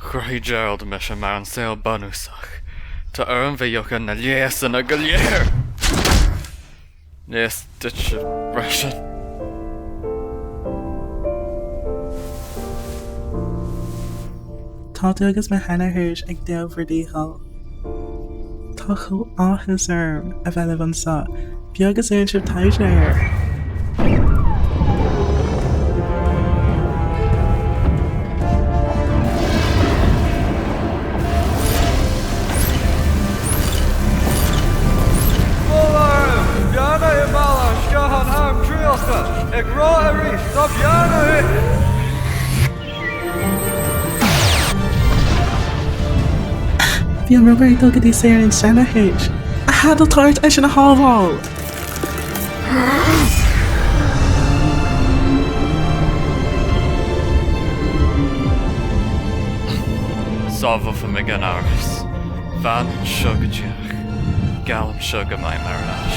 Chruthaigh Gerald mise mar an saol bunúsach. Tá orm bheith ag na leigheasanna go léir! Leigheas duitse freisin. Tá tú agus mo sheanathair ag déanamh bhur dícheall. Tá chomh áthas orm a bheith libh anseo, beag is a dhéan sibh taighde air. Mol orm! Beannaithe i mBaile an Sciatháin Arm Trialacha! Ag rá arís, tá beannaithe! Bhí an ruball ag dul go dtí saothar an tseanathair. A Sheadail, tá ort eisean a shábháil! Sábhálfaidh mé gan amhras. Fan anseo go díreach. Geallaimse go mbeidh mé ar ais.